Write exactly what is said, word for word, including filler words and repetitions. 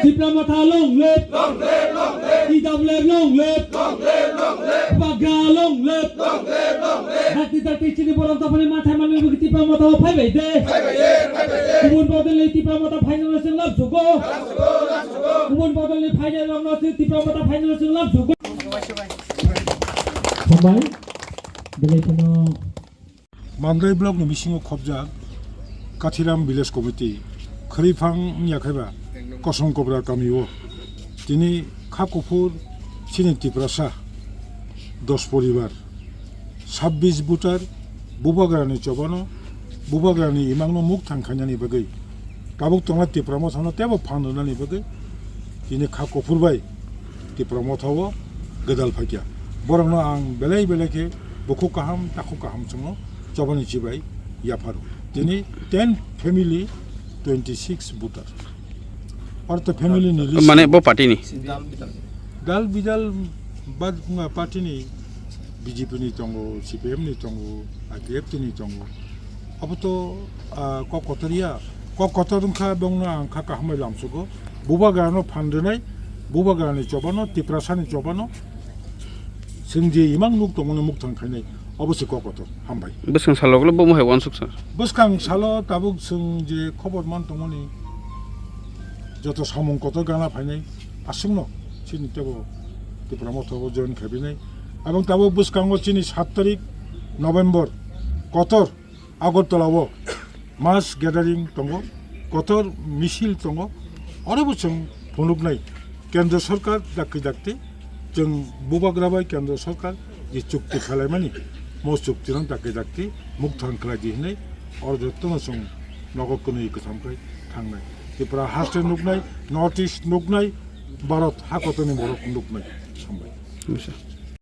Tipra Motha long live! Long live, long live! T W F long live! Long live, long live! Bubagra long live! Long live, long live! Dakti dakti chini borok dophani mathai manwi bagwi Tipra Motha o phaibai de. Phaibai de, phaibai de! Kubun bodolni Tipra Motha phainano chwng lam sugo. Lam sugo, lam sugo! Kubun bodolni phainai rokno chwng Tipra Motha phainano chwng lam sugo. Hambai, belai kheno. Mandai block ni bisingo khobjak Kathiram Village Committee, Khriphang wngya khaiba Kosong Kobra kamio tini kha kuphur chini Tiprasa dos poribar, sabbish voter, Bubagrani chobano, Bubagrani imangno mukthang khainani bagwi tabuk tongna Tipra Mothano tebo phan rwnani bagwi tini kha kuphur bai Tipra Mothao gwdal phaikya. Borokno ang belai belai khe bukhuk kaham, takhuk kaham chwngo chobani chibai yapharo. Tini ten family, twenty six voter. Ortho family ni list. Mane bo party ni? Dal bidal ba party ni, B J P ni tongo, C P M ni tongo, I P F T ni tongo. Abo to, ah, kok kotor ya. Kok kotor wngkha bongno ang kha kaham bai lamsugo. Bubagrano phan rwnai, Bubagrani chobano, Tiprasani chobano, chwng je imang nuk tongmani mukthang khainai, obo se kok kotor. Hambai. Bwskang salo ulo bo mohai wansuk sa. Bwskang salo tabuk chwng je khobor man tongmani joto samung kotor gana phainai aswkno chini tebo Tipra Motha o join khaibinai. Abang tabuk bwskango chini sat tarik November kotor Agartala o mass gathering tongo, kotor misil tongo, oro bo chwng phunuknai Kendra Sarkar dakti dakti chwng Bubagra bai Kendra Sarkar je chukti khalaimani, mo chukti no dakti dakti mukthang khlai di hinwi oro jotono chwng nogo kwnwi kwtham khai thangnai. Tripura haste nuknai, North East nuknai, Bharat hakotorni borok nuknai. Hambai. Bisa.